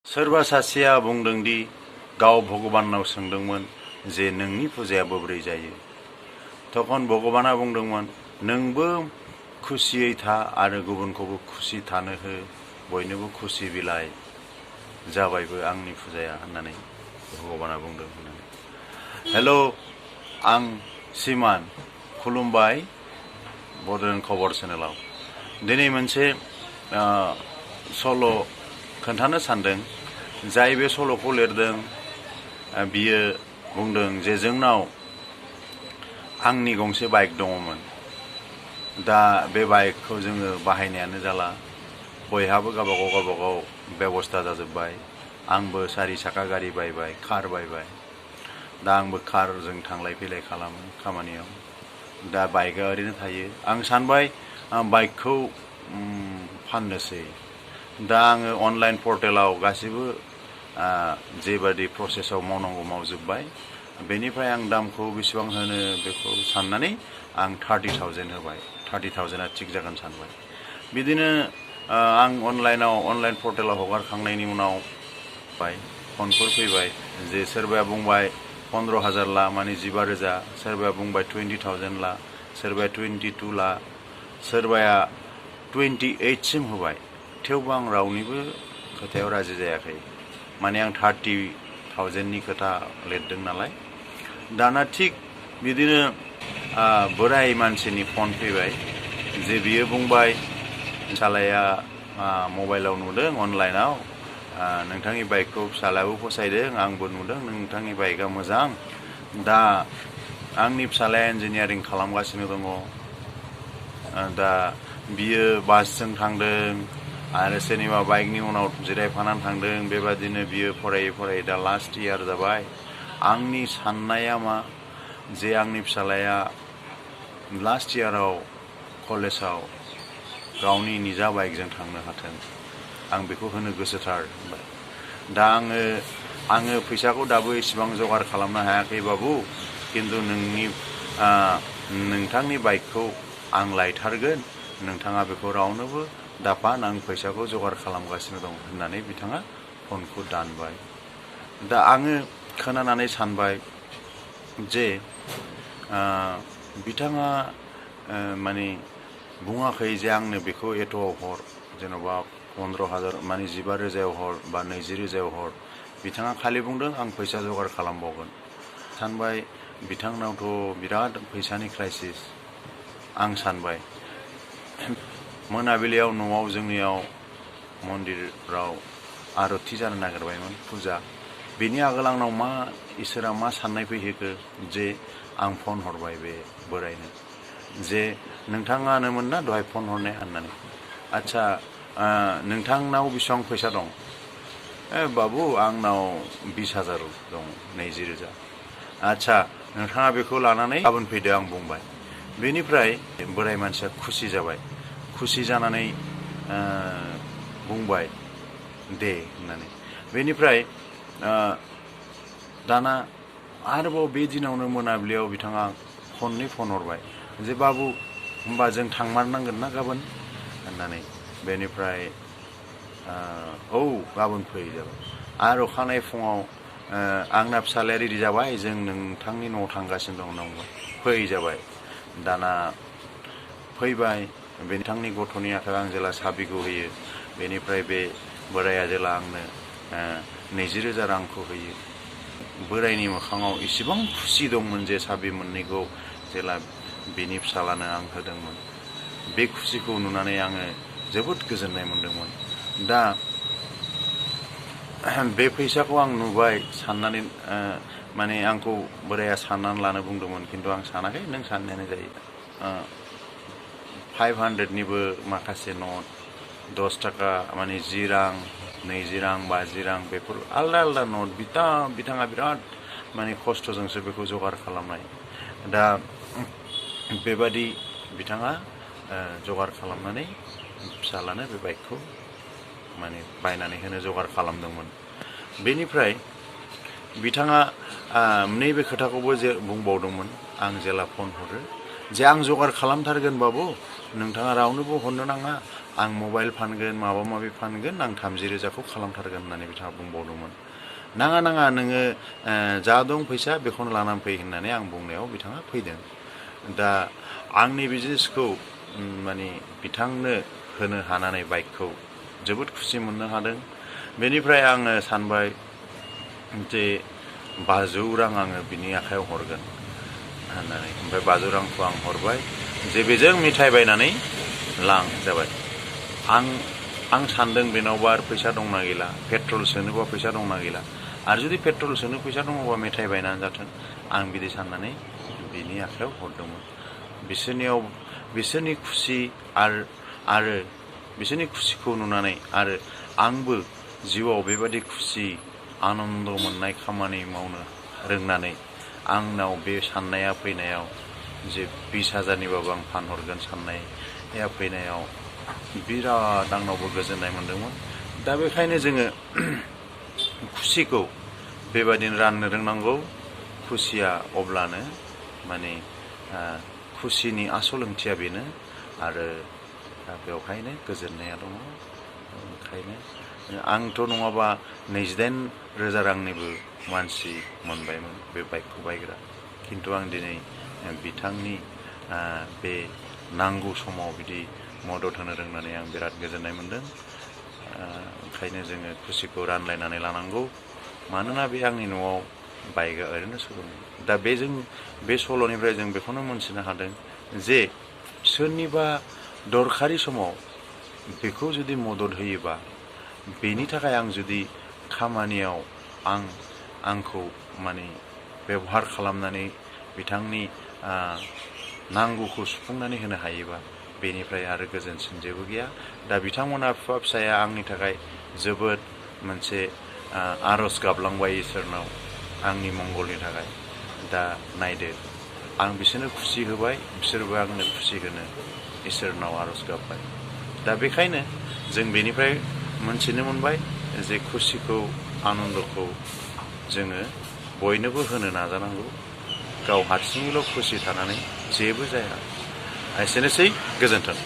सोरबा सासेया बुंदोंदि गाव भगबानाव सोंदोंमोन जे नोंनि फुजाया बोरै जायो। तखन भगबाना बुंदोंमोन नोंबो खुसियै था आरो गुबुनखौबो खुसि थानो हो, बयनोबो खुसि बिलाइ जाबायबो आंनि फुजाया होननानै भगबाना बुंदों होननानै। हेलो, आं सिमान खुलुमबाय बड'लेण्ड खबर चेनेलाव। दिनै मोनसे सल' खोन्थानो सानदों। जाय बे सल'खौ लिरदों बियो बुंदों जे जोंनाव आंनि गंसे बाइक दङमोन। दा बे बाइकखौ जोङो बाहायनायानो जाला। बयहाबो गावबागाव बेबस्था जाजोब्बाय। आंबो 4 साखा गारि बायबाय, कार बायबाय। दा आंबो कारजों थांलाय फैलाय खालामो खामानियाव। दा बाइकआ ओरैनो थायो। आं सानबाय बाइकखौ फाननोसै। दा आङो अनलाइन पर्टेलाव गासिबो जेबादि प्रसेसआव मावनांगौ मावजोब्बाय। बेनिफ्राय आं दामखौ बेसेबां होनो बेखौ साननानै आं 30,000 होबाय। 30,000आ थिग जागोन सानबाय। बिदिनो आं अनलाइन पर्टेलाव हगारखांनायनि उनाव फनफोर फैबाय जे सोरबाया बुंबाय 15,000 ला, माने 15,000, सोरबाया बुंबाय 20,000 ला, सोरबाया 22 ला, सोरबाया 28 सिम होबाय। थेवबो आं रावनिबो खोथायाव राजि जायाखै। माने आं 30,000नि खोथा लिरदों नालाय। दाना थिग बिदिनो बोराय मानसिनि फन फैबाय जे बियो बुंबाय फिसालाया मबाइलाव नुदों अनलाइनाव नोंथांनि बाइकखौ फिसालायाबो फसायदों, आंबो नुदों नोंथांनि बाइकआ मोजां। दा आंनि फिसालाया इन्जिनियारिं खालामगासिनो दङ। दा बियो बासजों थांदों आरो सोरनिबा बाइकनि उनाव जिरायफानानै थांदों। बेबादिनो बियो फरायै दा लास्ट इयार जाबाय। आंनि साननाया मा जे आंनि फिसालाया लास्ट इयाराव कलेजाव गावनि निजा बाइकजों थांनो हाथों, आं बेखौ होनो गोसोथार। दा आङो फैसाखौ दाबो इसेबां जगार खालामनो हायाखै बाबु, किन्तु नोंथांनि बाइकखौ आं लायथारगोन। नोंथाङा बेखौ रावनोबो दाफान, आं फैसाखौ जगार खालामगासिनो दं होननानै बिथाङा फनखौ दानबाय। दा आङो खोनानानै सानबाय जे बिथाङा माने बुङाखै जे आंनो बेखौ एथ'आव हर, जेन'बा 15,000 माने 15,000 हर बा 20,000 हर। बिथाङा खालि बुंदों आं फैसा जगार खालामबावगोन। सानबाय बिथांनावथ' बिराद फैसानि क्राइसिस। आं सानबाय मोनाबिलियाव न'आव जोंनियाव मन्दिराव आरति जानो नागिरबायमोन, फुजा। बेनि आगोल आंनाव इसोरा मा साननाय फैहोखो जे आं फन हरबाय बे बोरायनो जे नोंथाङानोमोन ना दहाय फन हरनाया होननानै। आच्छा नोंथांनाव बेसेबां फैसा दं? बाबु आंनाव 20,000 दं, 20,000। आच्छा नोंथाङा बेखौ लानानै गाबोन फैदो आं बुंबाय। बेनिफ्राय बोराय मानसिया खुसि जाबाय। खुसि जानानै बुंबाय दे होननानै। बेनिफ्राय दाना आरोबाव बे दिनावनो मोनाबिलियाव बिथाङा खननै फन हरबाय जे बाबु होमबा जों थांमारनांगोन ना गाबोन होननानै। बेनिफ्राय औ गाबोन फै जाबाय। आरो अखानायै फुङाव आंना फिसालाया रेडि जाबाय, जों नोंथांनि न'आव थांगासिनो दं होनना बुंबाय। फै जाबाय। दाना फैबाय। बिथांनि गथ'नि आखायाव आं जेला साबिखौ होयो, बेनिफ्राय बे बोराया जेला आंनो 20,000 रांखौ होयो, बोरायनि मोखाङाव इसेबां खुसि दंमोन जे साबि मोननैखौ जेला बिनि फिसालानो आं होदोंमोन। बे खुसिखौ नुनानै आङो जोबोद गोजोननाय मोन्दोंमोन। दा बे फैसाखौ आं नुबाय साननानै माने आंखौ बोराया साननानै लानो बुंदोंमोन, किन्तु आं सानाखै। नों साननायानो जायो। 500निबो माखासे नट, 10 थाखा माने 10 रां, 20 रां, 50 रां, बेफोर आलदा आलदा नट। बिथाङा बिराद माने खस्थ'जोंसो बेखौ जगार खालामनाय। दा बेबादि बिथाङा जगार खालामनानै फिसालानो बे बाइकखौ माने बायनानै होनो जगार खालामदोंमोन। बेनिफ्राय बिथाङा नैबे खोथाखौबो जे बुंबावदोंमोन आं जेला फन हरो जे आं जगार खालामथारगोन बाबु, नोंथाङा रावनोबो हरनो नाङा, आं मबाइल फानगोन माबा माबि फानगोन आं 30,000खौ खालामथारगोन होननानै बिथाङा बुंबावदोंमोन। नाङा नाङा नोङो जा दं फैसा बेखौनो लानानै फै होननानै आं बुंनायाव बिथाङा फैदों। दा आंनि बिजनेसखौ माने बिथांनो होनो हानानै बाइकखौ जोबोद खुसि मोननो हादों। बेनिफ्राय आङो सानबाय जे 500 रां आङो बिनि आखायाव हरगोन होननानै। ओमफ्राय 500 रांखौ आं हरबाय जे बेजों मेथाइ बायनानै लां जाबाय। आं सानदों बेनावबा आरो फैसा दंना गैला, पेट्रल सोनोबा फैसा दंना गैला, आरो जुदि पेट्रल सोनो फैसा दङबा मेथाइ बायनानै जाथों, आं बिदि साननानै बिनि आखायाव हरदोंमोन। बिसोरनि खुसि आरो बिसोरनि खुसिखौ नुनानै आरो आंबो जिउआव बेबादि खुसि आनन्द मोननाय खामानि मावनो रोंनानै आंनाव बे साननाया फैनायाव जे 20,000निबाबो आं फानहरगोन साननाया फैनायाव बिराद आंनावबो गोजोननाय मोनदोंमोन। दा बेखायनो जोङो खुसिखौ बेबादिनो राननो रोंनांगौ। खुसिया अब्लानो माने खुसिनि आसल ओंथिया बेनो आरो बेवहायनो गोजोननाया दङ। ओंखायनो आंथ' नङाबा 28,000 रांनिबो मानसि मोनबायमोन बे बाइकखौ बायग्रा। खिन्थु आं दिनै बिथांनि बे नांगौ समाव बिदि मदद होनो रोंनानै आं बिराद गोजोननाय मोनदों। ओंखायनो जोङो खुसिखौ रानलायनानै लानांगौ। मानोना बे आंनि न'आव बाइकआ ओरैनो सदों। दा बे सल'निफ्राय जों बेखौनो मोनथिनो हादों जे सोरनिबा दरखारि समाव बेखौ जुदि मदद होयोबा, बेनि थाखाय आं जुदि खामानियाव आंखौ माने बेबहार खालामनानै बिथांनि नांगौखौ सुफुंनानै होनो हायोबा, बेनिफ्राय आरो गोजोनसिन जेबो गैया। दा बिथांमोना बिफा फिसाया आंनि थाखाय जोबोद मोनसे आर'ज गाबलांबाय इसोरनाव आंनि मंगलनि थाखाय। दा नायदो, आं बिसोरनो खुसि होबाय, बिसोरबो आंनो खुसि होनो इसोरनाव आर'ज गाबबाय। दा बेखायनो जों बेनिफ्राय मोनथिनो मोनबाय जे खुसिखौ आनन्दखौ जोङो बयनोबो होनो नाजानांगौ। गाव हारसिङैल' खुसि थानानै जेबो जाया। एसेनोसै, गोजोन्थों।